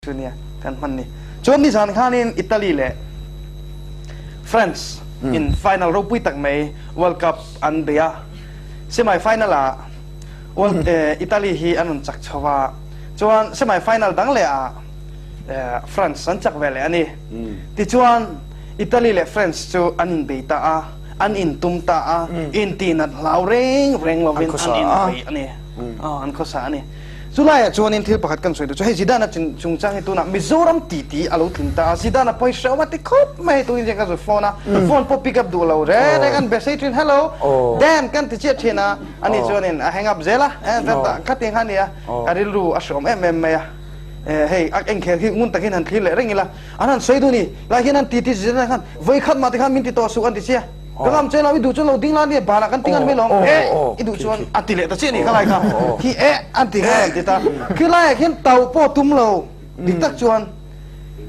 Chu nia kan hman ni. Chuan nizan khanin Italy leh France in final ropui tak mai World Cup an bei a. Semi final ah World Italy hi an rawn chak chho a. Chuan semi final dang leh ah France an chak ve leh a ni. Tichuan Italy leh France chu an inbei ta a, an intum ta a, intihnat hlau reng reng lovin an inbei a ni. An khawsa a ni. Chulaiah chuanin thil pakhat kan sawi duh chu hei Zidane-a chungchang hi tunah Mizoram titi a lo tling ta a, Zidane-a pawh hi hrehawm a ti khawp mai hei tukin hian ka zut phone a, phone pawh pick up duh lo reng reng an besei thin hello Dan kan ti chiah thin a, ani chuanin a hang up zel a, khatiang kha a ni a, ka rilru a hrehawm em em mai a, hei a engkhel hi ngun takin han thlir leh reng ila, an han sawi duh ni, lai hian an titi Zidane-a khan vawikhat mah tikhan min ti tawh suh an ti chiah. Ka ngam che lo, i duh chuan lo ding la nia, banah kan ting a ni mai lawm, eh i duh chuan a ti leh ta chiah ni kha lai kha, khi eh an ti kha an ti ta. Khi laiah khian tau pawh tum lo, dik tak chuan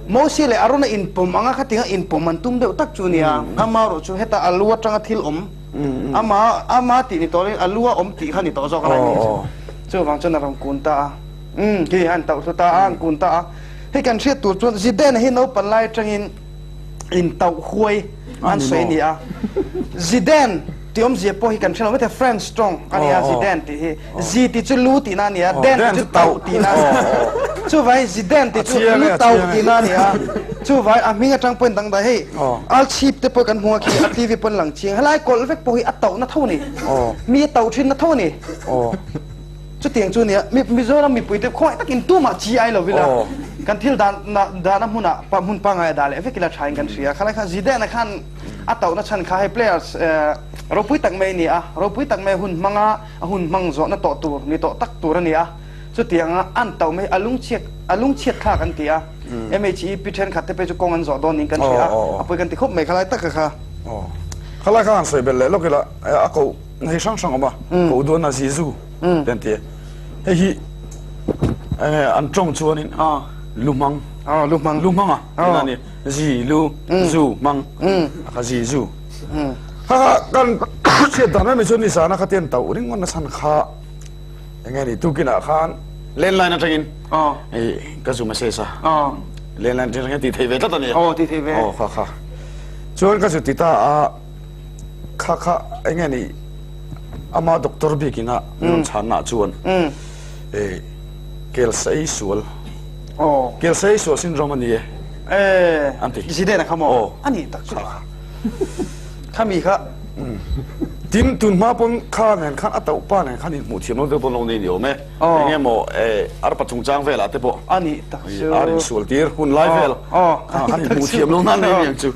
Mosia leh Arona inpawm anga khatinga inpawm an tum deuh tak chu nia, ama erawh chu heta a lu atanga thil awm, ama ama tih ni tawh lovin a lu a awm tih kha ni tawh zawk a lai ni chu. Chuvang chuan a rawn kun ta a, umm khi an tauh hlu ta a, an kun ta a. Hei kan hriat tur chuan Zidane hi naupan lai atangin intauh huai an sawi a ni a. Zidane tih awmzia pawh hi kan hre lo maithei, French tawng a ni a Zidane tih hi. Zi tih chu lu tihna a ni a, Dan tih chu tauh tihna a ni a. Chuvangin Zidane tih chu lu tauh tihna a ni a. Chuvangin a hming atang pawhin dangdai hei Alchhip te pawh kan hmu a khi a TV pawn lang chiang helai kawlh vek pawh hi a tauhna tho a ni. Mi a tauh thinna tho a ni. Chutiang chu nia, Mizoram mipuite khawngaih takin tumah chi ai lo ila, kan thil dahna hmunah hmun pangngai a dah leh vek ila thain kan hria. Khalai kha Zidane-a khan a tauhna chhan kha hei players ropui tak mai a ni a, ropui tak mai hun hmanga a hun hmang zawhna tawh tur ni tawh tak tur a ni a. Chutianga an tauh mai a lungchhiat a lungchhiat thlak an ti a. MHEP thenkhat te pawh chu kawng an zawh dawn niin kan hria a, a pawi kan ti khawp mai khalai taka kha. Khalai kha han sawi belh leh lawk ila a koh hei hrang hrang awm a, koh dawn a Zizu. Te an ti a. Hei hi enge an tawng chuanin lumang lumang lumang a tihna a ni. Zi lu zu mang a kha zi zu. Kha kha kan hriat dan mai mai chuan nizana kha te an tauh ringawt na chhan kha enge ni tukinah khan landline atangin hei ka zu message a landline atangin hian tih theih ve tlat a ni. Aw tih theih ve. Aw kha kha chuan ka zu ti ta a. Kha kha enge ni ama doctor bik ina min rawn chhan na chuan eh kel sei sual kel sei sual syndrome ani e an ti zidane a kha maw ani tak chu kha mi kha tin tun hma pawn kha nen khan a tauh pa nen khan inhmuh thiam lo deuh pawn lo nei ni awm e enge maw arpa chungchang velah te pawh ani tak chu ar insual tir hun lai vel khan inhmuh thiam lo nan nei niang chu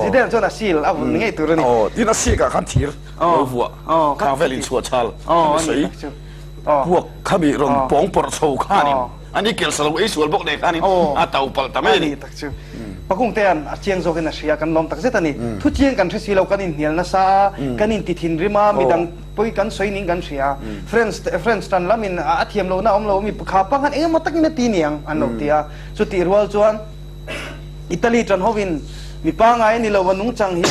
zidane chuan a seal a vun ngei tur a ni tin a sik ah khan thir lo vuah khang vel inchhuah chal sawi puak khami rawn pawng pawrh chho khanin ani kel sa lo ei sual bawk nen khanin a to palh ta mai a ni tak chu pakung te an a chiang zawkin a hria kan lawm tak zet a ni thu chiang kan hre si lo kan inhnial nasa a kan intithinrim a midang Pui kan sawi ning kan hria. Friends friends tan lamin a thiam lohna a awm lo mi kha pa khan engemaw takin a ti niang an lo ti a. Chutih rual chuan Italy tan hovin mi pangai a ni lo a nungchang hi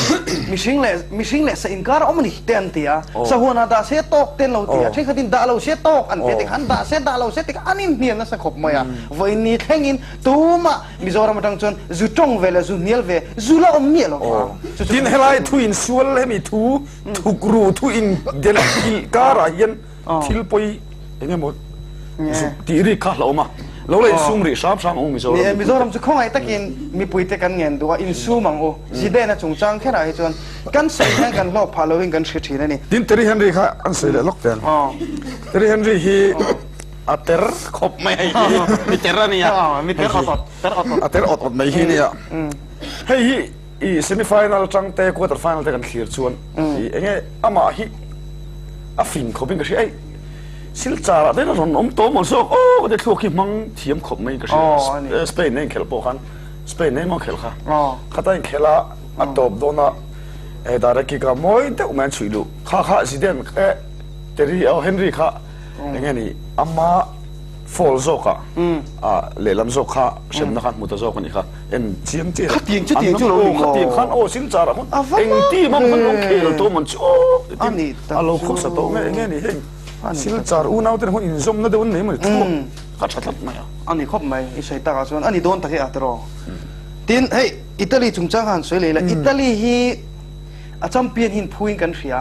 mihring leh mihring leh sa inkar a awm a ni te an ti a. Sahuan ah dah se tawk te an lo ti a. Thenkhatin dah lo se tawk an ti a tikhan dah se dah lo se tikhan an inhnial nasa khawp mai a. Vawiin ni thlengin tumah Mizoram atang chuan zu tawng ve leh zu hnial ve zu la awm miah lo va. Tin helai thu insual hemi thu Thukru thu in del kilh karah hian thil pawi eng emaw zuk tih rik kha hlauhawm a, lo la insum rih hram hram ang u Mizoram mipuite. Mizoram chu khawngaih takin mipuite kan ngen duh a, insum ang u. Zidane-a chungchang kherah hi chuan kan sawi hian kan hlawk phah loin kan hre thin a ni. Tin Terry Henry kha an sawi leh lawk teh ang. Terry Henry hi a ter khawp mai hei hi, mi ter a nia. Mi ter awt awt, ter awt awt. A ter awt awt mai hi nia. Hei hi I semi final atang te quarter final te kan thlir chuan i enge amah hi a fing khawp in ka hria ei Silchar ah te a rawn awm tawh maw zawk aw ka ti thluak hi hmang thiam khawp mai in ka hria Spain a inkhelh pawh khan Spain emaw a khelh kha khata inkhelh a a tawp dawn a direct kick a mawi deuh mai an chhuih luh kha kha Zidane eh Terry oh Henry kha enge ni ama fall zawk ah lehlam zawk kha hremna kha hmu ta zawk a nih kha. En chiang chiang. Khatiang chu tiang chu lo ni maw? Khatiang khan aw Silchar ah khan eng team ang khan lo khel tawh man chu aw Ani a lo khawsa tawh nge enge ni heng Silchar unau ten khan inzawmna deuh an nei maw ni thuak. Kha tha tlat mai a. A ni khawp mai, i sawi takah chuan a ni dawn tak hi a tiraw. Tin, hei Italy chungchang kha han sawi leh ila, Italy hi a champion hi phuin kan hria.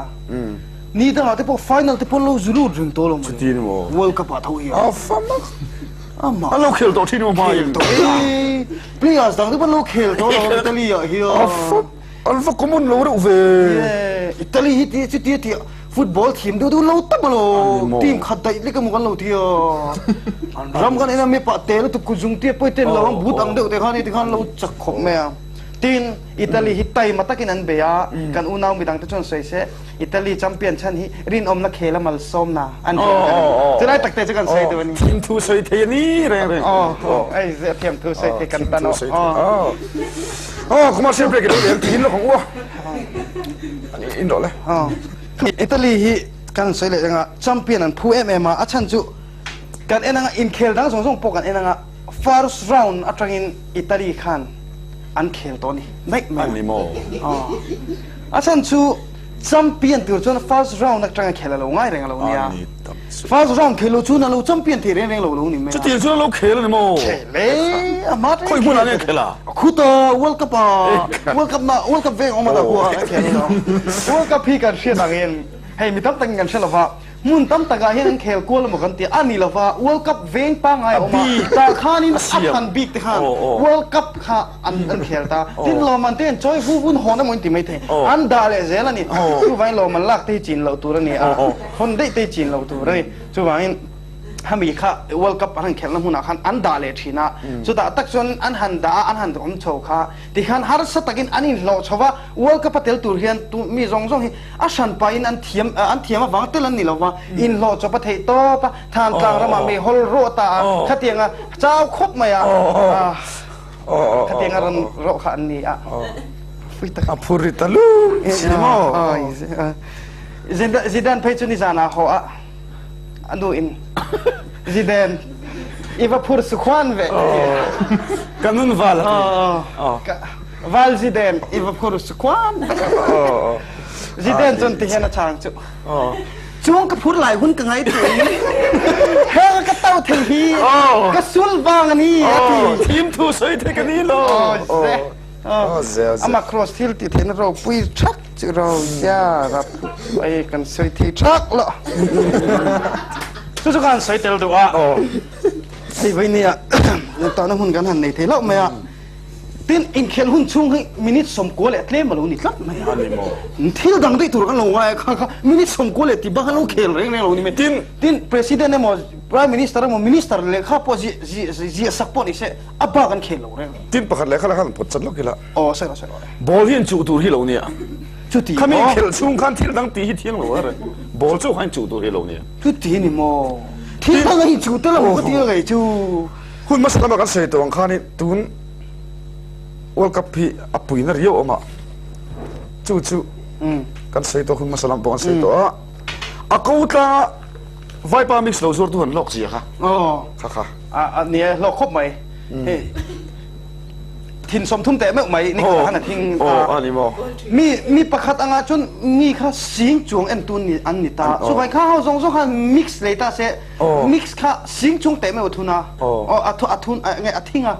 Ni dangah te pawh final te pawh lo zu lut reng tawh lo maw le. Chuti ni maw? World Cup ah tho hi a. A fam a. Amah. An lo khel tawh thin maw hma in. Khel tawh e. Players dang te pawh an lo khel tawh lo Italy ah hian. A fam. An va common lo reuh ve. Italy hi ti chutia ti football thiam deuh deuh lo tak alo. Team khat daih lek emaw kan lo ti a. An ram kan en a mi pah te lutuk kut zung tia pawi ten lo ang but ang deuh te khan ti khan lo chak khawp mai a. Tin Italy hi taima takin an bei a, kan unau midang te chuan sawi se Italy champion chhan hi rinawmna khel a malsawm na an ti ang ka ring. Chulai tak te chu kan sawi duh a ni. Thim thu sawi thei a ni reng reng. Aw, ei thiam thu sawi thei kan tan aw. Aw, commercial break i lo leng thin lo khawng u a. In rawh le. Italy hi kan sawi leh anga champion an phu em em a, a chhan chu kan en anga inkhel dang zawng zawng pawh kan en anga first round atangin Italy khan an khel tawh a ni daih mai a. Ani maw? A chhan chu champion tur chuan first round atanga khel a lo ngai reng a lo nia. Ani tak chu. First round khel lo chuan a lo champion thei reng reng lo lo ni mai a. Chutiang chuan a lo khel a ni maw? Khel e, a hma Khawi hmunah nge a khel a? Khuta World Cup a, World Cup na World Cup veng awm a ta khu a khel a. World Cup hi kan hriat angin hei mi tam takin kan hre lova, Hmun tam takah hian an khel kual emaw kan ti a ni lova, World Cup veng pangngai a awm a, tah khanin a than bik te khan World Cup kha an an khel ta. Tin lawmman te an chawi vu vun hawn emaw in ti mai thei, an dah leh zel a ni. Chuvangin lawmman lak te hi chin loh tur a ni a, hawn daih te hi chin loh tur a ni. Chuvangin hemi kha World Cup an han khelhna hmunah khan an dah leh thin a, chutah tak chuan an han dah a, an han awm chho kha tikhan harsa takin an inhlawh chho va, World Cup a tel tur hian tu mi zawng zawng hi A hran pahin an thiam an thiam avang tel an ni lo va, inhlawh chawp a theih tawp a, than tlang ramah mei hawl rawh ta a, khatianga chau khawp mai a, khatianga rawn rawh kha an ni a. Pui tak. A phur ri ta lu si maw? Zidane phei chu nizan ah haw a, a nu in Zidane i va phur su khuan ve. Ka nun val a ti. Val Zidane i va phur su khuan. Zidane cun ti hian a chang cu. Chuang ka phur lai hun ka ngai tu i heng ka to thei hi ka sul vang ani a ti. Thim thu soi the ka ni lo. Ama cross thil ti thein ro pui thak chu ro sia rap ai kan soi thei thak lo. Chu chu kan soi tel du a. Hei voi ni a ta na hun kan han nei thei lo mai a. Tin, inkhel hun chhung hi minute 90 leh tlem a lo ni tlat mai a. A ni maw? Thil dang daih tur kan lo ngai a, kha kha minute 90 leh ti bak an lo khel reng reng lo ni mai. Tin, Tin, President emaw, Prime Minister emaw, Minister lehkha pawh zi zi ziah sak pawh ni se, a bak an khel lo reng. Tin, pakhat lehkha la khan an pawt chat lawk ila. Aw, sawi rawh, sawi rawh le. Ball hi inchuh tur hi lo nia. Chuti Khami maw? inkhelh chhung khan thil dang tih hi thiang lo a reng. Ball chu kha inchuh tur hi lo nia. Chuti ni maw? Thil dang a inchuh tel ang ka ti a ngei chu. Hun hmasa lama kan sawi tawh ang khanin tun World Cup hi a puina riau awm a, chu chu kan sawi tawh hun hmasa lam pawh kan sawi tawh a, a ko tlanga Vaipa mix lo zuartu han hlawk zia kha kha kha. A ni e, hlawk khawp mai. Hei thin 30 teh meuh mai ni khat khan a thing ta. A ni maw? Mi mi pakhat anga chuan mi kha sing chuang entu ni an ni ta. Chuvai kha ho zawng zawng khan mix lei ta se Mix kha sing chung teh meuh a thun a. Aw a a thun nge a thing a.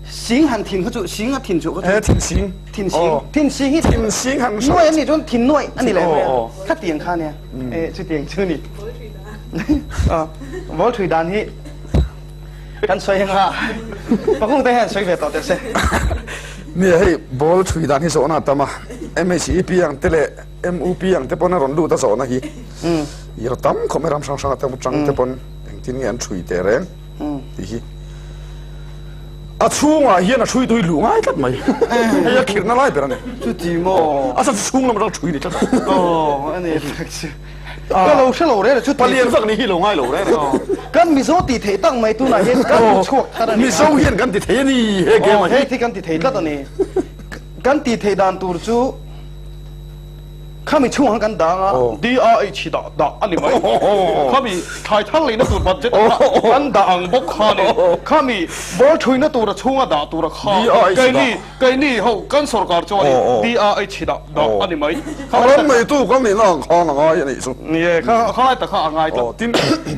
Sing han thin kha chu sing a thin chu kha chu. Thin sing. Thin sing. Thin sing hi thin sing han nuai an nih chuan thin nuai a ni leh mai a. Kha tiang kha nia. E chu tiang chu ni. Ball thui dan hi kan sawi anga pakung te hian sawi ve tawh teh se. Nia hei ball thui dan hi zawhna a tam a. MHEP ang te leh MUP ang te pawn a rawn lut a zawhna hi. I ra tam khawp mai ram hrang hrang a tang te pawn engtin nge an thui teh reng tih hi a chhungah hian a thui tui luh ngai tlat mai hei a khirhna lai ber a ni chuti maw a chhan chu chhung lam atang thui ni tlat aw a ni tak chu ka lo hre lo reng chu palian vak ni hi lo ngai lo reng kan mizo ti thei tak mai tunah hian kan hmu chhuak thar a ni mizo hian kan ti thei a ni he game ah hi hei thi kan ti thei tlat a ni kan ti thei dan tur chu. Khami chhungah khan kan dang a, DRH dah dah a ni mai. Khami thlai thar leina tur budget kha kan dah ang bawk kha a ni. Khami ball thuina tura chhunga dah tura kha keini keini ho kan sorkar chuan DRH dah dah a ni mai. A ram neitu kan nihna ang khan a ngai a nih chu. Ni e, kha khalai tak kha a ngai tlat. Tin,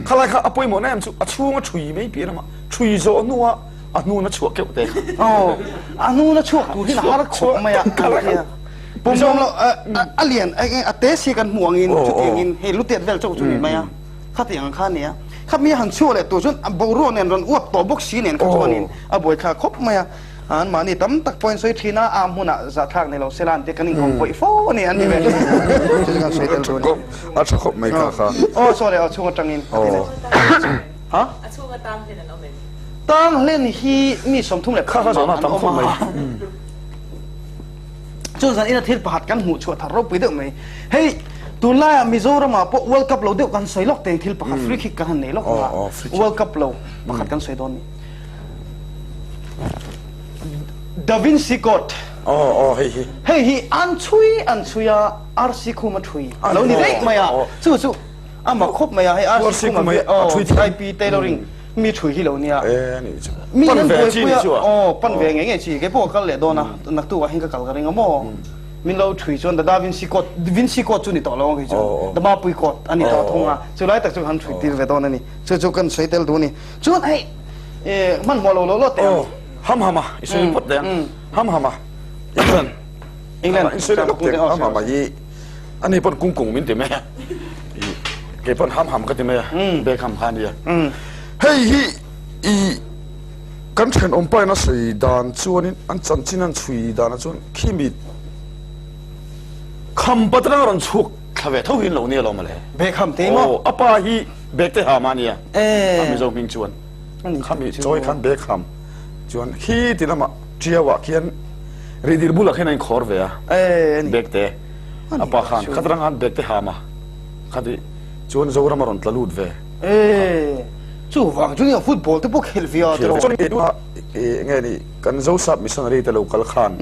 khalai kha a pawimawh na em chu a chhunga thui mai piah lamah thui zawh hnua a hnuna chhuah keuh te kha. Aw, a hnuna chhuak tur hian a har khawp mai a, an tia. Pumzawm lo a lian a te si kan hmuh angin chutiangin hei lutiat vel chauh chu ni mai a, khatiang ang kha a ni a. Khami a han chhuah leh tur chuan boruak nen rawn uap tawh bawk si nen kha chuanin a buaithlak khawp mai a. An mahni tam tak pawhin sawi thin a, a hmunah zahthlak ni lo sela an ti kan inkawm pawih fo a ni an ti ve thin. Chu chu kan sawi tel tur a ni. A tha khawp mai kha kha. Aw sorry aw chhung atangin a ti leh. Ha? A chhunga tang hlen an awm em? Tang hlen hi mi 34 an awm a. Chu zan ina thil pakhat kan hmuh chhuah thar ropui deuh mai. Hei tunlaiah Mizoramah pawh World Cup lo deuh kan sawi lawk teng thil pakhat free kick kan han nei lawk a. World Cup lo pakhat kan sawi dawn ni. Da Vinci Code. Hei hi. Hei hi an chhui an chhui a RC Khuma thui lo ni daih mai a. Chu chu a mak khawp mai a hei RC Khuma VIP tailoring mi thui hi lo nia. Mi an buaipui a aw pan ve ngei ngei chi kei pawh ka kal leh dawn a naktuk ah hian ka kal ka ring a maw min lo thui chuan Da Vinci Code Vinci Code chu ni tawh lo ang kei chu Da Mapui Code a ni tawh thung a chu lai tak chu han thui tir ve dawn a ni chu chu kan sawi tel duh a ni chuan hei hmanhmawh lo lo lo teh ang. Ham ham a i sawi phawt teh ang ham ham a England England i sawi leh lawk teh ang ham ham a hi Ani pawn kung kung min ti mai a, kei pawn ham ham ka ti mai a, Beckham kha a nia. Hei hi i kan thenawm pain a sawi dan chuanin an chanchin an chhui danah chuan khimi kham patana rawn chhuak thla ve tho hi an lo nia lo mawle. Beckham te maw? Aw, a pa hi Bekte Ham a nia, a Mizo hming chuan. Khami chawi khan Beckham chuan khi ti lamah Ṭiauah khian Rihdil bulah khian a inkhawr ve a, Bekte. A pa khan khatrang khan bag te ham a, khati chuan Zoram a rawn tla lut ve. Ee, chuvang chu nia football te pawh khelh ve a tiraw. Chuan nge ni kan Zosap missionary te lo kal khan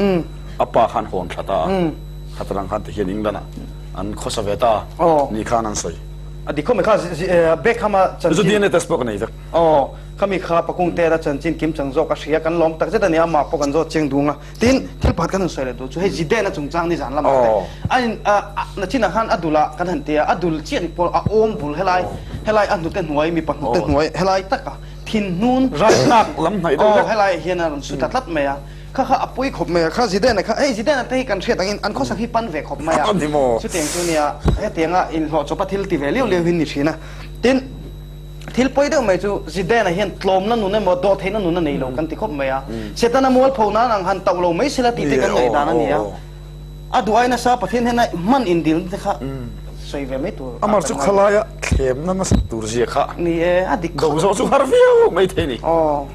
a pa khan hawn thla ta a, khatrang khan tihian England ah an khawsa ve ta a ni khan an sawi. A dik khawp mai kha bag ham a chanchin. Chu DNA test pawh ka nei vek. Aw, khami kha Pakung Tera chanchin kim chang zawk a hria kan lawm takzet a ni, amah pawh kan zawt chiang dung a. Tin, thil pakhat kan han sawi leh duh chu hei Zidane-a chungchang nizan lamah te a in nachinah khan a dul ah kan han ti a, a dul chiah ni pawh a awm bul helai helai a hnute hnuai mipa hnute hnuai helai taka thin hnun Raitlak lam hnaih deuh vek. Helai hian a rawn su ta tlat mai a, kha kha a pawi khawp mai a, kha Zidane-a kha hei Zidane-a te hi kan hriat angin an khawsak hi pan ve khawp mai a, chutiang chu nia hetianga inhlawh chawpa thil ti ve liau liau hi ni thin a, tin. Thil pawi deuh mai chu Zidane-a hian tlawmna nun emaw dawhtheihna nun a nei lo kan ti khawp mai a. Setana mualpho nan ang han tauh lo mai sela tih te kan ngaihdan a ni a. A duai nasa Pathian hnena hman indilna te kha sawi ve mai tur a Amar chu khalaia thlemna nasa tur zia kha Ni e, a dik do zawh chu har viau mai thei ni. Aw.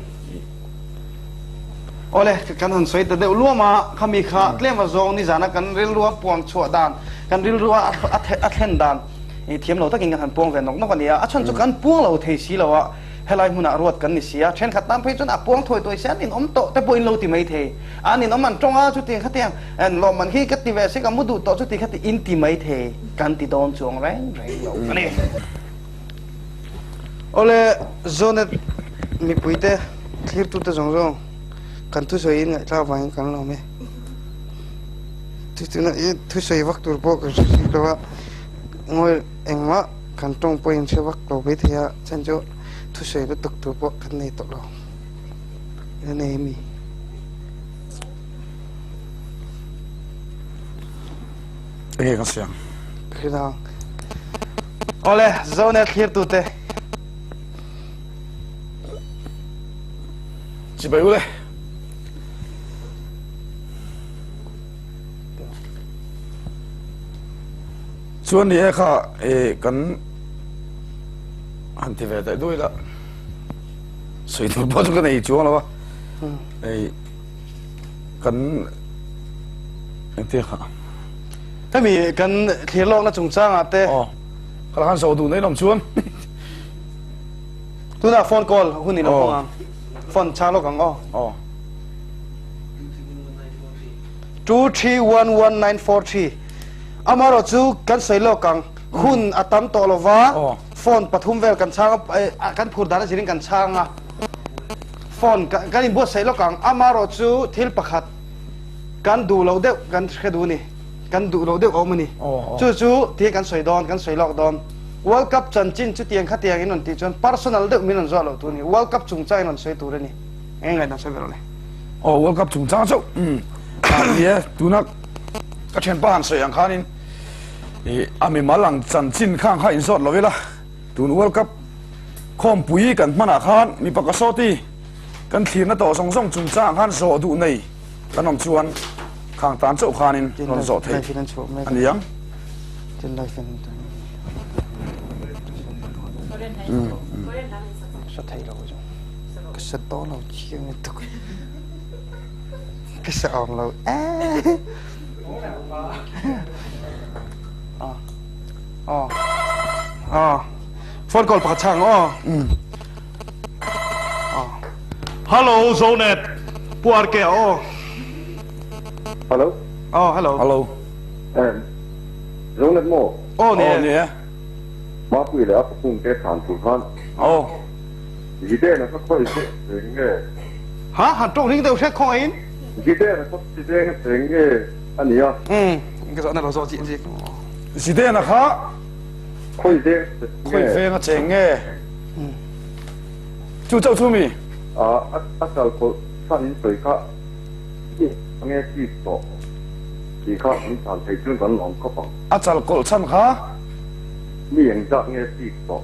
Awle, kan han sawi ta deuh luam a, khami kha tlem azawng nizana kan rilrua puang chhuah dan, kan rilrua a thlen dan, I thiam lo takin kan han puang ve nawk nawk a nia, a chhan chu kan puang lo thei si lo a, helai hmunah ruat kan ni si a, thenkhat tan phei chuan a puang thawi tawih se an inawm tawh te pawh in lo ti mai thei, an inawm an tawng a chuti khatiang lawmman khi ka ti ve se ka mu duh tawh chuti khati in ti mai thei kan ti dawn chuang reng reng lo a ni. Awle Zonet mipuite thlirtute zawng zawng kan thusawi in ngaihthlak avangin kan lawm e. Tuna i thusawi vak tur pawh kan hre hrih lo a. Ngawi engmah kan tawng pawhin hre vak lo maithei a, chhan chu thusawi lutuk tur pawh kan nei tawh lo. Ila nei ami? Enge kan sawi ang? Thlir ang. Awle, Zonet thlirtute. Chibai ule. Chuan ni e kha e kan han ti ve daih duai la sawi tur pawh chu ka nei chuang lo a ei kan engtia kha hemi kan thlir lawkna chungchangah te aw khala khan zo duh nei lawm chuan tunah phone call hun i lo hmang ang phone chang lawk ang aw aw 2311943. Amaherawhchu kan sawi lawk ang, hun a tam tawh lova, phone pathum vel kan chhang a, kan phur dan a zirin kan chhang a, phone kan inbuatsaih lawk ang. Amaherawhchu thil pakhat kan duh loh deuh kan hre duh a ni, kan duh loh deuh a awm a ni. Chu chu tihian kan sawi dawn, kan sawi lawk dawn. World Cup chanchin chutiang khatiang in rawn tih chuan personal deuh min rawn zuah loh tur a ni, World Cup chungchang in rawn sawi tur a ni. Eng ngaihdan sawi ve rawh le. Aw World Cup chungchang chauh ni e, tuna ka thianpa han sawi ang khanin i a mimal ang chanchin kha ang kha inzawt lo ila, tun World Cup khawmpui kan hmanah khan mipa kasawti kan thlirna tawh zawng zawng chungchang ang khan zawh duh nei kan awm chuan khang tan chauh khanin rawn zawh theih a ni ang. Ka sa dawn lo chiang lutuk. Ka sa awm lo eh. Ah. Oh. Oh. Phone call pakhat chang oh. Oh. Hello Zonet. Pu RK oh. Hello. Oh, hello. Hello. Eh, Zonet mo? Oh, ni. Oh, ni e. Mapui leh a pakung te than tur khan. Oh. Zidane a kha khawi chu eng nge? Ha, han tawng ring deuh hret khawngaih in. Zidane a kha Zidane a eng nge a nia? Umm, ka zawhna lo zawh chiah chiah. Zidane a kha khawi veng a cheng nge? Khawi veng a cheng nge? Chu chauh chu mi? A, a kal kawlh chhan in sawi kha i nge chip tawh tih kha min chhan thei chuan kan lawm khawp ang. A chal kawlh chhan kha? Mi engzat nge chip tawh?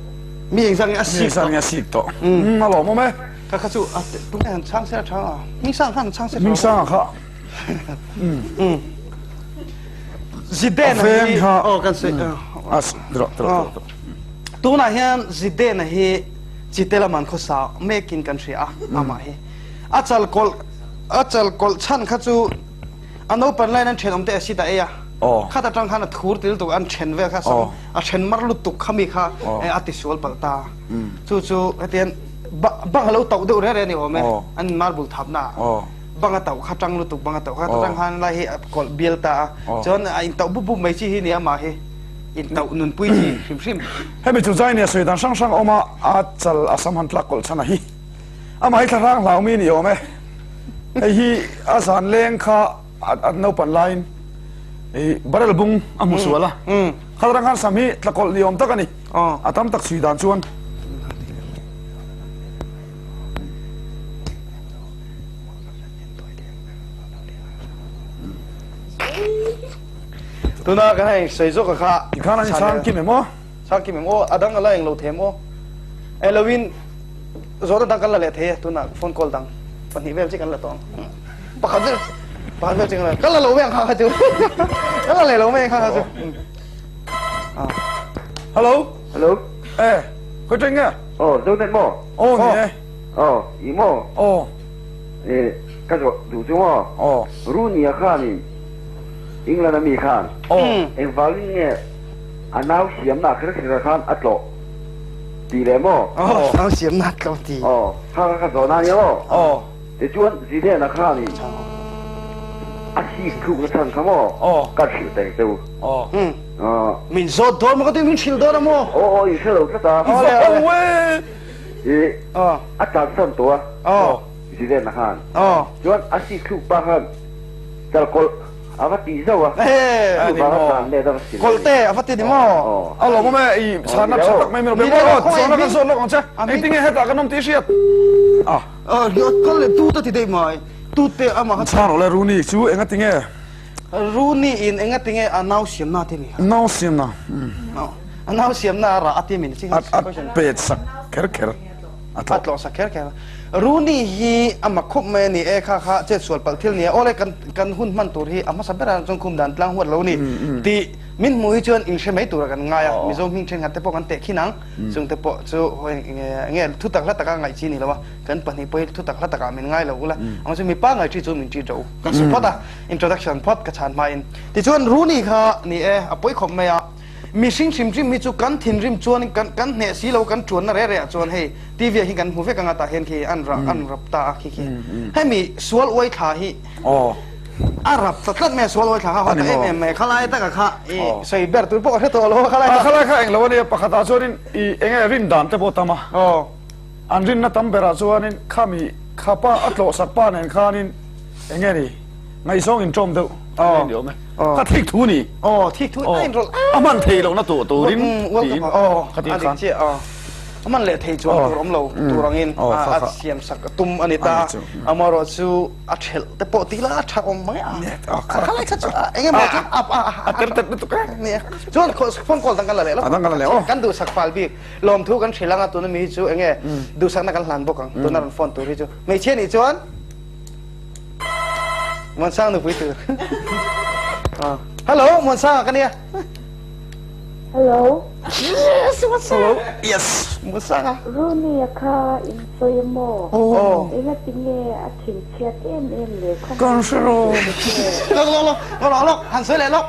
Mi engzat nge a sik tawh? Mi engzat nge a sik tawh? Umm a lawmawm e. Kha kha chu a tunge han chhang se a tha a. Hmingsang khan chhang se tha. Hmingsang a kha. Umm. Zidane hi aw kan sawi a drawh drawh drawh. Tunah hian Zidane hi Chite lam an khawsa mekin kan hria a amah hi. A chal kawlh a chal kawlh chhan kha chu A naupan laiin an thenawm te a sit a ei a, khat atang khan a thur ti lutuk an then vel kha sam a then mar lutuk khami kha a ti sual palh ta. Chu chu hetian bang a lo tauh deuh reh reh a ni awm e, an marble thap na ah bang a tauh kha tang lutuk bang a tauh kha atang khan lai hi a kawlh bial ta a, chuan a intauh bup bup mai chi hi ni amah hi intauh nunpui chi hrim hrim. Hemi chu zai nia sawi dan hrang hrang a awm a, a chal a sam han tlak kawlh chhan a hi amah hi thlahrang hlaumi a ni awm e. Hei hi a zan leng kha a naupan laiin barrel bung a hmu sual a. Kha atang khan sam hi tlakawlh ni awm tak a ni. A tam tak chhui dan chuan. Tuna kan hei sawi zawk a kha. Tikhan an chhang kim em aw? Chhang kim em aw? A dang a la englo them aw? Eloin Zawhna dang kan la leh thei e, tunah phone call dang pahnih vel chi kan la tawh ang. Pakhat vel pakhat vel chi kan la kan la lo mai ang kha kha chu. Kan la leh lo mai ang kha kha chu. Hello. Hello. Eh, khoi teng nge? Oh, zo net mo. Oh, ni e. Oh, i mo. Oh. Eh, ka zo du chu mo. Oh. Rooney a khan in England ami khan. Oh. Engvangin nge a nau siamna kher kher khan a tlawh Ti leh maw? Aw, nau siam nat lo ti. Aw, kha kha ka zawh na nia maw? Aw. Tichuan Zidane-a khanin a sik thlukna chhan kha maw? Aw. Kan hrilh teng che u. Aw. Aw. Min zawt dawn maw ka ti, min hrilh dawn a maw? Aw, aw, in hre lo tlat a. Aw le, aw le. I, Aw. a tlansan tawh a. Aw. Zidane-a khan. Aw. Chuan a sik thluk pa khan chalkawlh A va tih zauh a. Ani maw? Kawlhte a va ti ni maw? A lawm awm e, i chhanna tha tak mai min lo pe maw? Zawhna kan zawt lawk ang che. Engtin nge hetah kan awm tih i hriat? A. Kal leh tute ti daih mai. Tute amah kha. Chhan rawh le Rooney chu enga ti nge? Rooney in enga ti nge a nau siamna te ni kha? Nau siamna. A nau siamna a rah a ti min chi kha. A pet sak kher kher. A tlawh sak kher kher. Rooney hi a mak khawp mai a ni e, kha kha chet sual palh thil nia. Awle kan kan hun hman tur hi a hmasa berah chuan khum dan tlang huat lo ni tih min hmuh hi chuan inhre mai tura kan ngai a. Mizo hming thenkhat te pawh kan teh khin ang, chung te pawh chu nge thu tak hla taka ngaih chi ni lo a, kan pahnih pawh hi thu tak hla takah min ngai lo ula, amah chu mipa ngai thi chu min ṭi ṭo. Kan sawi phawt a, introduction phawt ka chhan hmain. Tichuan Rooney kha ni e, a pawi khawp mai a. Mihring hrim hrim hi chu kan thinrim chuan kan kan hneh si lo kan tuanna reh reh ah chuan hei TV ah hi kan hmu vek anga tah hian khi an rah an rap ta a khi khi hemi sual uai thla hi Aw. A rap ta tlat mai a sual awi thla kha haw ta em em mai khalai taka kha i sawi ber tur pawh ka hre tawh lo a khalai kha. Khalai kha englo ania pakhatah chuanin i enge rin dan te pawh tam a. An rinna tam berah chuanin khami khapa a tlawhsak pa nen khanin enge ni ngaihzawng inṭawm deuh a ni awm e. Ka thik thu ni. Aw thik thu a inrawlh a hman thei lohna tur turin tiin khatin khan. A man leh thei chuan tur awm lo tur angin a siam sak a tum a ni ta. Amaherawh chu a ṭhelh te pawh tih la a ṭha awm mai a. Khalai kha chu eng emaw chu a a ter tet lutuk e. Nia. Chuan phone call dang kan la leh lo. A dang kan la leh aw. Kan duhsak fal bik. Lawmthu kan hrilh anga tuna mi hi chu enge duhsakna kan hlan bawk ang. Tuna rawn phone tur hi chu. Hmeichhia nih chuan Muansang nupui tur. Hello Muansanga ka nia. Hello. Yes, what's up? Hello. Yes. Muansanga. Rooney a kha in sawi a maw? Oh. Engati nge a thinchhiat em em le kha? Kan hre ro. Lawk lawk lawk lawk lawk han sawi leh lawk.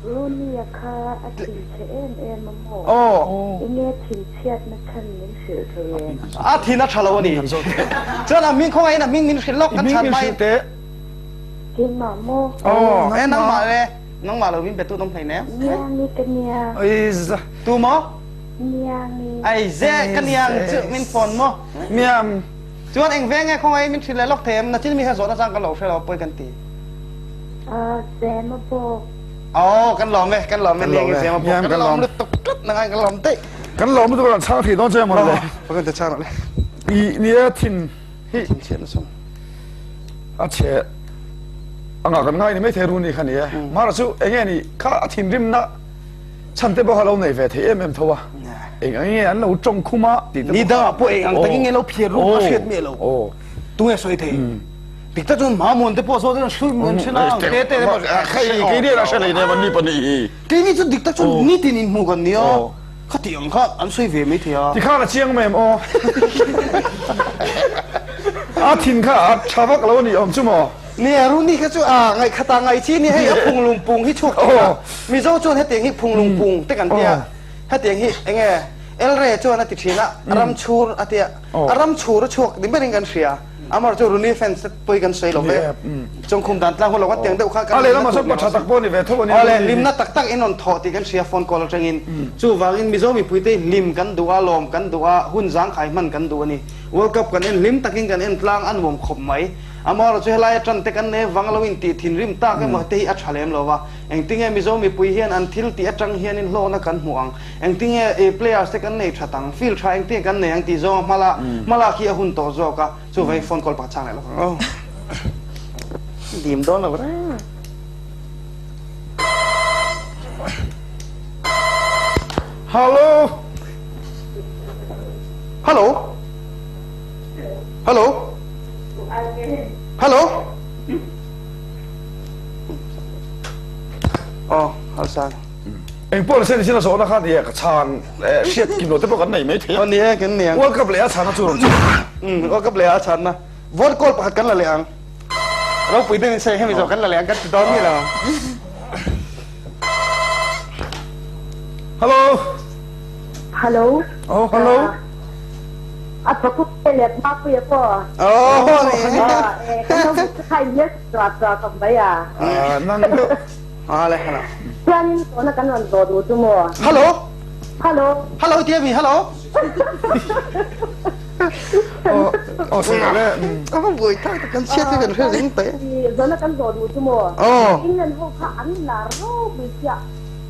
Rooney a kha a thinchhe em em a maw? Oh. Enge thinchhiat na chhan min hrilh thei em? A thin a tha lo a ni. Chuan a hming khawngaih in a hming min hrilh lawk kan chhan hma in. Keimah maw? Oh, e nangmah le. Nangmah lo min pe tu dawm hlei nem. Niangi ka nia. Oi za. Tu maw? Niangi. Ai ze ka niang chu min phone maw? Miam. Chuan eng veng nge khawngaih min hrilh leh lawk thei em? Nachin mi kha zawhna chang kan lo hre lo pawi kan ti. Ah, Zema bawk. Oh, kan lawm e, kan lawm e, Niangi Zema bawk. Kan lawm lutuk tlat nangai kan lawm daih. Kan lawm lutuk kan chhang thei dawn che maw le. Kan ta chhang le. I nia thin hi. Thin chhiat na sum. A chhe anga kan ngai ni mai thei ru ni kha ni e. Mara chu enge ni kha a thinrim na chhan te pawh kha lo nei ve thei em em tho a. Eng ang nge an lo tawng khum a tih te Ni dangah pawh eng ang takin nge lo phiar ru a hriat miah lo. Tunge sawi thei. Dik tak chuan Mamuan te pawh saw chuan hrui muan thin a ang te te te pawh Hei kei ni a hre lei nem an ni pahnih hi. Kei ni chu dik tak chuan nitin inhmuh kan nia. Khati ang kha an sawi ve mai thei a. Tikhan a chiang mai em aw. A thin kha a tha vak lo a nih awm chu maw? Nia, Runi kha chu a ngaihkhat a ngaih chi ni hei a phunglung pung hi chhuak thei a. Mizo chuan hetiang hi phunglung pung te kan tia. Hetiang hi enge Elre chuan a ti thin a, ram chhur a tia. A ram chhur a chhuak ni berin kan hria. Amar chu Runi fans te pawi kan sawi lo ve. Chawngkhum dan tlang hun lo kan tiang deuh kha kan A lehlamah chuan pa tha tak pawh a ni ve tho a nia. Awle, hlimna tak tak in rawn thawh tih kan hria phone call atangin. Chuvangin Mizo mipuite hi hlim kan duh a, lawm kan duh a, hun zangkhai hman kan duh a ni. World Cup kan en hlim takin kan en tlang a nuam khawp mai. Amaherawhchu chu helai atan te kan nei vang lo in tih thinrim tak emaw te hi a tha lem lo va. Engtinge Mizo mipui hian an thil tih atang hianin hlawkna kan hmuh ang? Engtinge players te kan nei that ang? Field tha engtinge kan nei ang tih zawnga hmala hmalak hi a hun tawh zawk a. Chuvangin phone call pakhat chang leh lawk ang aw. Dim dawn lo reng. Hallo. Hallo. Hallo. Hallo. Aw, halsa. Eng pawh nise nichina zawhna khan i ka chhan hriat kim lo te pawh kan nei mai thei a. Aw ni e, kan nei ang. World Cup leh a chhanna chu rawn chhan. World Cup leh a chhanna. Vote call pakhat kan la leh ang. Ropui deuh in sawi hemi zawh kan la leh ang kan ti dawn mi lo. Hello. Hello. Oh, hello. A thawk leh Mapuia pawh. Oh, ni. Kan lo khai yes tra tra khawp mai a. Nang deuh. A le hello. Chuanin tawhna kan rawn zawh duh chu maw? Hello. Hello. Hello tia mi hello. Aw sawi le. A va buai tak tak kan chhiat hi kan hre reng teh. Zawhna kan zawh duh chu maw? Aw. England ho kha an lar ropui chiah.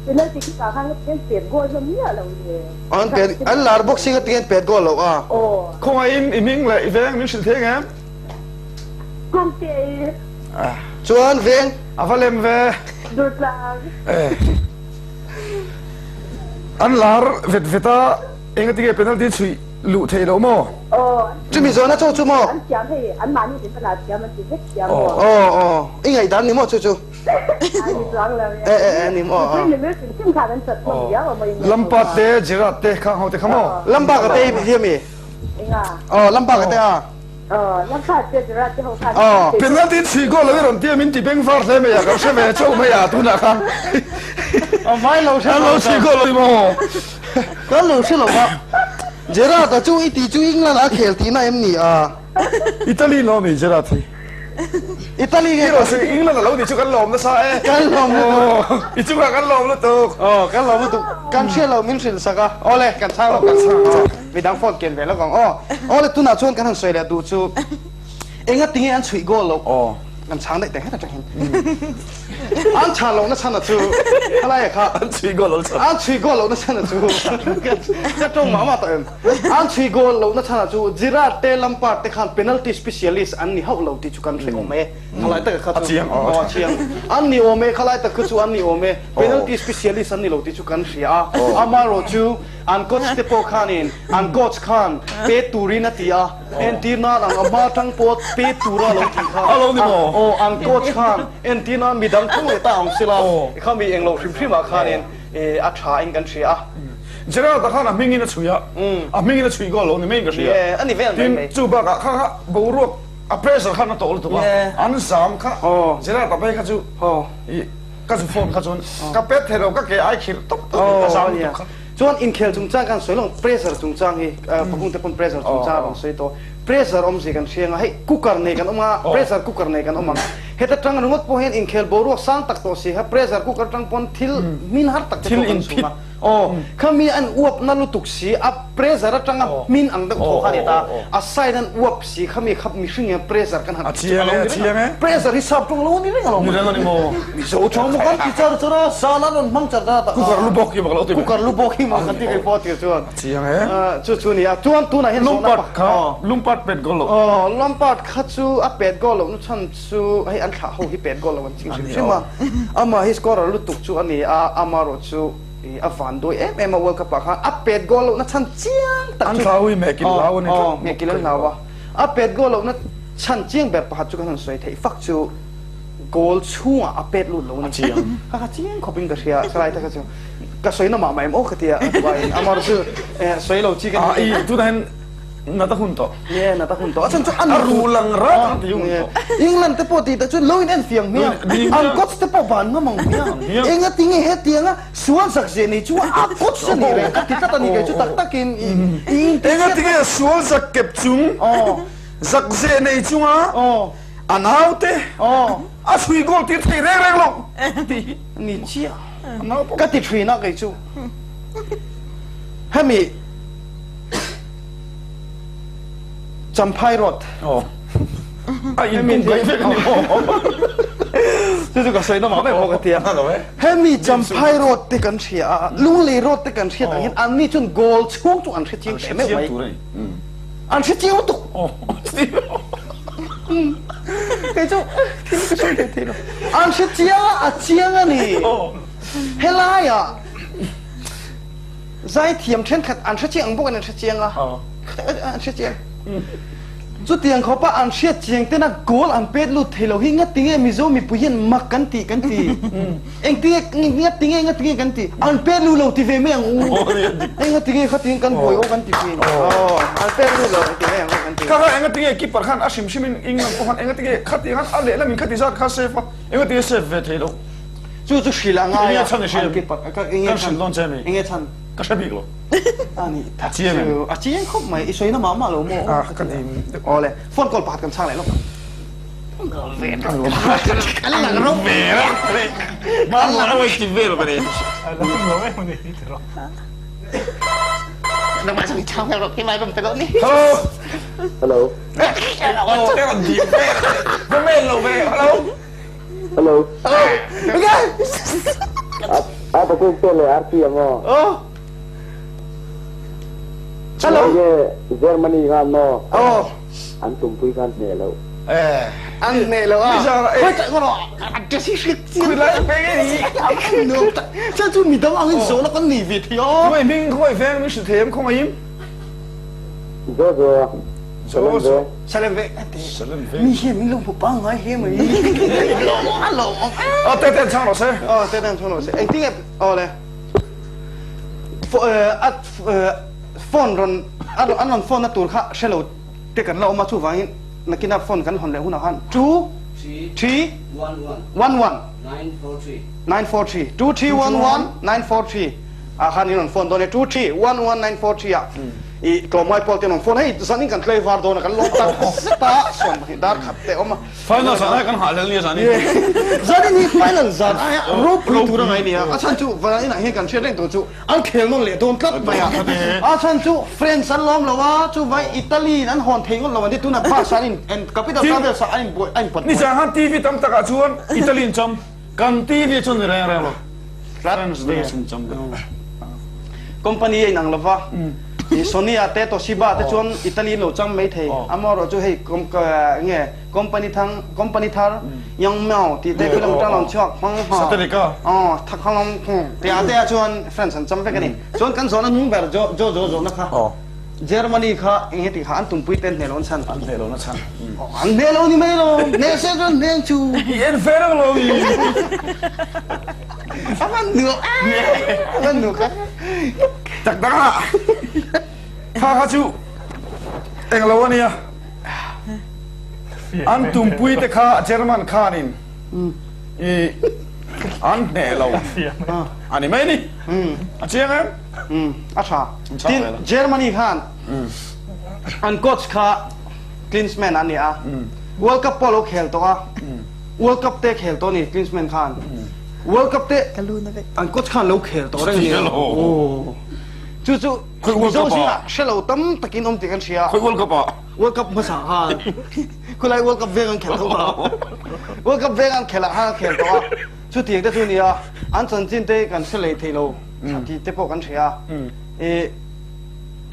Penalty kick ah khan an pet goal hlawm miah lo le. An pet an lar bawk si kha tinge an pet goal loh a. Aw. Khawngaihin i hming leh i veng min hrilh thei ang em? Kawngte i. Chuan veng. A va lem ve. Durtlang. Eh. An lar vet vet a engatinge penalty chhuih luh theih loh maw? Aw. Chumi zawhna chaw chu maw? An thiam hei an mahni in hman ah thiam an ti vek thiam maw? Aw aw i ngaihdan ni maw chu chu? A ni chuang lo e. Eh eh ni maw? Mipui mimir hrim hrim khan an chat hlawm viau a maw in ngaihtuah. Lampard te Gerrard te khang ho te kha maw? Lampard te hi a mi? Enga? Aw Lampard te a. Penalty chhui goal lo i rawn tia min ti beng var hle mai a, ka hre ve chauh mai a tunah khan. A vai lo hre lo. Lo chhui goal lo i maw? Ka lo hre lo va. Gerrard-a chu i ti chu England a khel tihna em ni a? Italy lo mi Gerrard hi. Italy nge Hero si England a lo ni chu kan lawm nasa e. Kan lawm lutuk. I chungah kan lawm lutuk. Aw kan lawm lutuk. Kan hriat loh min hrilh sak a. Awle kan chhang lawk. Kan chhang. Midang phone ken ve lawk ang aw. Awle tunah chuan kan han sawi leh duh chu enga tinge an chhuih goal loh. Aw. Kan chhang daih teh het atang hian. An chhan lohna chhan a chu khalaia kha. An chhuih goal loh chhan. An chhuih goal lohna chhan a chu ka tawng mah mah tawh em. An chhui goal lohna chhanah chu Gerrard te Lampard te khan penalty specialist an ni hauh lo tih chu kan hre awm e. Khalai taka kha chu aw a chiang. An ni awm e, khalai tak kha chu an ni awm e. Penalty specialist an ni lo tih chu kan hria a. Amaherawh chu an coach te pawh khanin an coach khan pe turin a ti a, entir nan ang a hma tang pawh pe tura lo tih kha. Aw an coach khan entir nan midang thung leh ta ang sela khami englo hrim hrimah khanin a tha in kan hria a. Gerald-a khan a hmingin a chhui a, a hmingin a chhui goal lo ni maiin ka hria. A ni vel mai mai. Tin, chu bakah kha kha boruak a pressure khan a tawh lutuk a, an zam kha Gerald-a phei kha chu i ka zu phone kha chuan ka pet thei lo, ka ke ai khirh tawp tawp a zam lutuk kha. Chuan inkhel chungchang kan sawi lo, pressure chungchang hi Pakung te pawn pressure chungchang a rawn sawi tawh. Pressure awmzia kan hria ang a, hei cooker nei kan awm a, pressure cooker nei kan awm ang. Heta tang ringawt pawh hian inkhel boruak sang tak tawh si kha pressure cooker tang pawn thil hmin har tak te pawh kan chhum a. Aw, khami an uap na lutuk si, a pressure atanga hmin ang deuh thaw kha a ni ta, a side an uap si khami kha mihring hian pressure kan han ti chu a lo ni reng a, pressure hi sap tawng lo a ni reng alawm. Ni reng a ni maw? Mizo tawng maw kan ti char char a, san an rawn hmang char char a tak a. Cooker lu bawk hi maw ka lo ti ve. Cooker lu bawk hi maw kan ti ve pawh tir chuan. A chiang e. Chu chu a ni a, chuan tunah hian zawhna Lampard kha, Lampard pet goal loh. Aw, Lampard kha chu a pet goal loh na chhan chu hei an thlah ho hi pet goal loh an ching hrim hrim a, amah hi scorer lutuk chu a ni a, amarawh chu a van duai em em a World Cup ah khan a pet goal lohna chhan chiang tak chu An hlau hi mehkil hlau a ni aw mehkil an hlau a, a pet goal lohna chhan chiang ber pakhat chu kan han sawi theih fak chu goal chhungah a pet lut lo a ni kha kha chiang khawpin ka hria khalai taka chu ka sawi na mah mah em aw ka tia amarawh chu sawi lo chi ka ni tunah hian Nata hun tawh. Nge nata hun tawh. A chhan chu an A ru lang rat ang ti hun tawh. England te pawh tih tak chuan lo in en fiang hmiang. An coach te pawh ban ngam ang hmiang. Enga tinge hetianga sual zak zeh nei chu a coach a ni reng ka ti tlat a ni kei chu tak takin i in ti Enga tinge sual zak kep chung zak zeh nei chunga a naute a chhui goal tir thei reng reng lo tih hi. Ni chiah. Ka ti thin a kei chu. Hemi Champhai Road. Aw. A in kung kai vek ni maw? Chu chu ka sawi na mah mai pawh ka ti a. Hemi Champhai Road te kan hria a, Lunglei Road te kan hriat ang hian anni chuan goal chhung chu an hre chiang teh meuh mai. An hre chiang lutuk. Kei chu thil ka sawi thei thei lo. An hre chiang a, a chiang a ni. Helaiah Zaithiam thenkhat an hre chiang ang bawkin an hre chiang a, an hre chiang. Chutiang khawpa an hriat chiang tena goal an pet lut thei lo hi ngatinge Mizo mipui hian mak kan tih kan ti. Engtinge ngatinge ngatinge kan ti. An pet lut lo ti ve mai ang u. Engatinge khatin kan buai aw kan ti thin. An pet lut lo ti mai ang u kan ti. Kha kha engatinge keeper khan a hrim hrimin England pawh khan engatinge khati khan a lehlam in khati zat kha save a, engatinge save ve thei lo. Chu chu hrilh a ngai a. Enge chhan i hrilh? Kan hrilh dawn che mi? Enge chhan? Ka hre bik lo. Ani tak chu a chiang khawp mai. I sawi na mah mah lo maw? Ah ka dim. Awle, phone call pakhat kan chhang leh lawk. Kan lang ro ve la. Kan lang ro ti vel ka ni. Nangmah sang chhang ro ki mai rom te lo ni. Hello. Hello. Oh, te kan dim ve. Ka men lo ve. Hello. Hello. Hello. Okay. A pa kung te le RT amo. Oh. Hello. Ye Germany nga no. Oh. An tumpui kan hne lo. Eh. An hne lo a. Khoi ta ngono a te si hrit chi. Khoi lai pe nge ni. No ta. Cha chu mi dang ang in zo na kan ni vi thi o. Khoi ming khoi veng mi shi them khong im. Zo zo. Zo zo. Salem ve. Salem ve. Mi hian min lo hmu pangngai hle mai. A lawmawm em. Aw te ten chhang rawh se. Aw te ten chhang rawh se. Engtin nge aw le. A phone rawn an rawn phone na tur kha hre lo te kan la awm a chuvangin nakina phone kan hawn leh hunah khan 2 3 1 1 9 4 3 2 3 1 1 9 4 3 ah khan in rawn phone dawn e 2 3 1 1 9 4 3 ah. I tlawmngai pawl te an awm phone hei zanin kan tlei var dawn a kan lawm tak zet a 20 dar khat te awm a. Final zan ai kan nghah hlel nia zanin. Zanin hi final zan aia ropui tur a ngai nia a chhan chu vanin ah hian kan hriat reng tur chu an khel nawn leh dawn tlat mai a a chhan chu France an lawm lo a chuvai Italy in an hawn thei ngawt lo an ti tunah Barca an in capital travels ah an in buai a in pawt buai. Nizan khan TV tam takah chuan Italy in cham Kan TV chu ni reng reng lo. Clarence Davis in cham deuh. Company a inang lova, Sony a te Toshiba te chuan Italy in lo chang mai thei. Amaherawh chu hei nge company thang company thar Yang Miao tih te khi lo tang lo chhuak hmang ha. Satelika. Aw thak hang long phung te a te ah chuan France an cham vek a ni. Chuan kan zawhna hnung ber Jo Jo Jo zawhna kha. Germany kha eng heti kha an tumpui ten hneh lo an chhan. An hneh lo na chhan. An hneh lo ni mai lo. Hneh se chuan hneh chu. I en fe reng lo i. A van nuam a van nuam ka. Tak dang ah. Kha kha chu eng lo ania. An tumpui te kha German khanin i an hneh lo ani mai ni. A chiang em? A tha. Tin, Germany khan an coach kha Klinsmann a ni a. World Cup pawh a lo khel tawh a. World Cup te khel tawh a ni Klinsmann khan. World Cup te an coach khan lo khel tawh reng a ni. Chu chu Mizo zingah hre lo tam takin awm tih kan hria. Khawi World Cup ah? World Cup hmasa khan. Khulai World Cup veng an khel tho kha. World Cup veng an khelh ah khan a khel tawh a. Chutiang te chu nia, an chanchin te kan hre lei thei lo tih te pawh kan hria a. I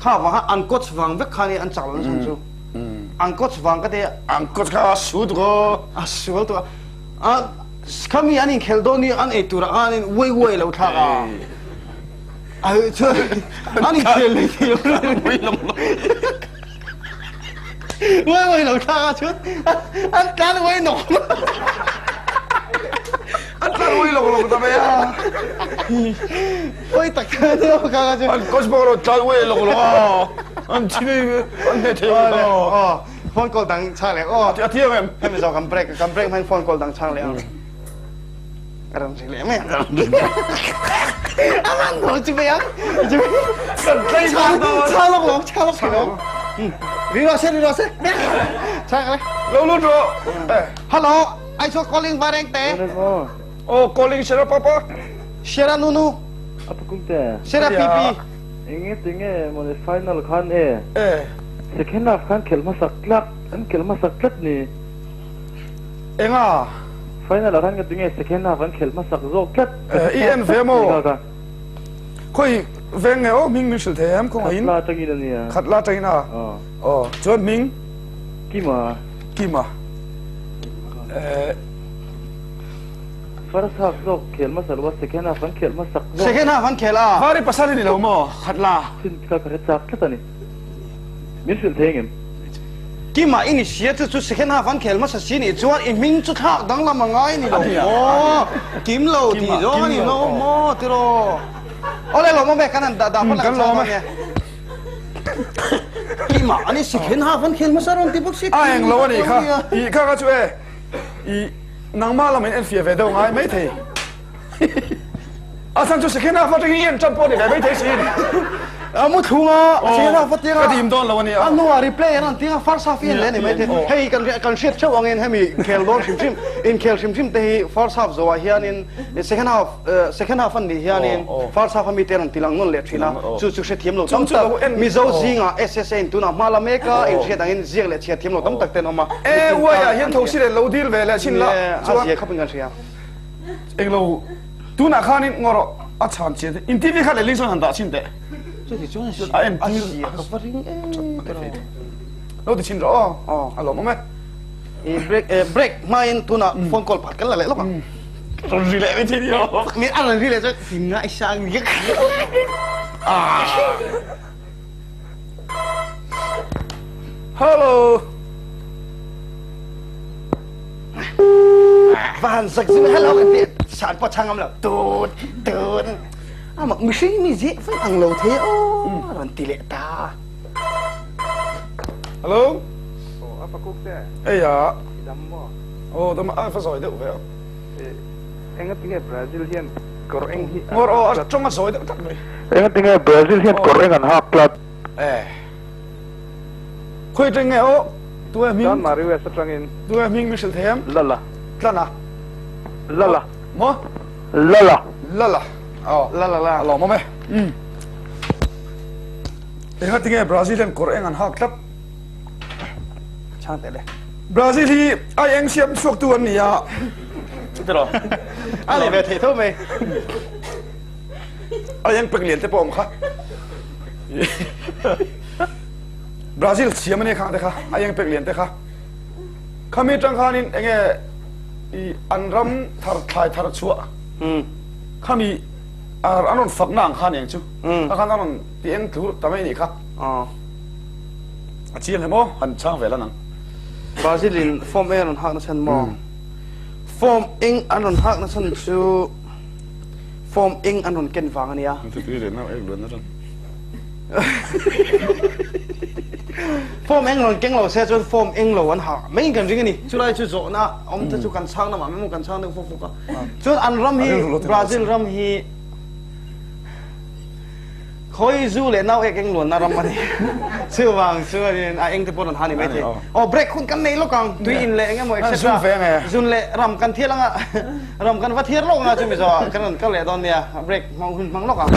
kha vang khan an coach vang vek khan i an chak lo nachhan chu. An coach vang ka ti a. An coach kha a su tuk aw. A sual tuk a. A khami an inkhelh dawn hi an ei turah khan in uai uai lo thlak a. A chuan an inkhel lei thei lo. Uai uai lo thlak a chuan an tlan uai nawk nawk. An tlan uai lawk lawk ta mai a. Uai tak tak a ni kha chu. An coach bawk lo tlan uai lawk lawk a. An thi an hne thei lo. Aw phone call dang chhang leh aw. A thiam em? Hemi zawk kan break kan break hmain phone call dang chhang leh ang. A ram ri leh mai ang. A man lo chi mai ang. Kan tlei chang chang lok lok chang lok lok. Ri ro se ri ro se. Chang le. Lo lut ro. Hello, ai chu calling vareng te. Oh, calling Shera papa. Shera nunu. Apa kum te. Shera pipi. Enge tinge mone final khan e. Eh. Second half khan khel masak tlak an khel masak tlat ni. Enga? Final ah khan ka ti nge second half an khelh hmasak zawk tlat. I en ve maw? Khawi veng nge aw hming min hrilh thei em khawngaih in? Khatla atangin a nia. Khatla atangin a? Aw. Chuan hming? Kima. Kima. First half zawk khel hmasa lo a second half an khelh hmasak zawk. Second half an khel a. Vari pasal i ni lo maw? Khatla. Chin kha ka hre chak tlat a ni. Min hrilh thei engem? Kima i ni sia chu chu second half an khel hmasa si nih chuan i hming chu thlak danglam a ngai ni lo maw? Kim lo tih zawng a ni lo maw tiraw? Awle lawm awm e kan han dah dah phawt la kan chhang dawn nia. Kima a ni second half an khel hmasa rawn ti bawk si. A eng lo a nih kha i kha kha chu e i nangmah lam in en fiah ve deuh ngai maithei. A chhan chu second half atangin i en tan pawh ni ve maithei sin. A mu thlung a, second half a tiang a. Ka dim dawn lo a nia. A hnuah replay an rawn tiang a, first half i en leh a ni maithei. Hei kan kan hriat theuh angin hemi khel dawn hrim hrim, inkhel hrim hrim te hi first half zawhah hianin second half second half an nih hianin first half a mite an rawn tilang nawn leh thin a, chu chu hrethiam lo tam tak Mizo zingah SSA in tunah hma la mek a, inhriat angin ziak leh chhiat thiam lo tam tak te an awm a. E uaiah hian tho si leh lo dil ve leh chin la chuan. A zia khawpin kan hria. Englo tunah khanin ngaw rawh a chhan chian te in TV kha lehling sawn han dah chhin teh. Chuti chuan a en a sia ka va ring em te rawh. Lo ti chhin rawh aw a lawm awm e. I break break hmain tunah phone call pakhat kan la leh lawk ang. Rawn ri leh mai thei ni aw. Mi a rawn ri leh chuan i ngaihsang vek. Hello. Va han sak zing hello kan ti san pawh chhang ngam lo tut tut ama mihring mi zeh vek ang lo thei aw rawn ti leh ta. Hello. Oh, apa kuk te? Ei a. Dam mo. Oh, dam a fa zawi deuh ve a. Enga tinge Brazil hian kawr eng hi Ngawr aw a tawng a zawi deuh tak mai. Enga tinge Brazil hian kawr eng an hak tlat. Eh. Khawi atang nge aw? Tunge hming? Chanmari West atangin. Tunge hming min hrilh thei em? Lala. Tlana. Lala. Maw? Lala. Lala. Aw. Lala la. A lawmawm e. Umm. Engati nge Brazil hian kawr eng an hak tlat? Chhang teh le. Brazil hi ai eng siam chhuaktu an ni a. Tiraw. A nei ve thei tho mai. Ai eng pek lian te pawh awm kha. Brazil siam ania khang te kha ai eng pek lian te kha. Khami tang khanin enge i an ram thar thlai thar chhuah. Khami an rawn fakna ang khan eng chu. Kha khan an rawn ti eng tlur ta mai nih kha. A chiang hle maw? Han chhang ve la nang. Brazil in form eng an rawn hak na chhan maw? Form eng an rawn hak na chhan chu form eng an rawn ken vang a nia. Form eng rawn keng lo se chuan form eng lo an ha mai in kan ring a ni. Chulai chu zawhna awm te chu kan chhang lamah mai maw kan chhang deuh fawk fawk a. Chuan an ram hi Brazil ram hi Khawi zu leh nau ek eng luanna ram a ni. Chuvang chuanin a eng te pawh rawn ha ni maithei. Aw break hun kan nei lawk ang, tui in leh eng emaw etc. Zun ve ange. Zun leh ram kan thial anga, ram kan va thiar lawk anga chumi zawhah kan rawn kal leh dawn nia, break hmang hun hmang lawk ang.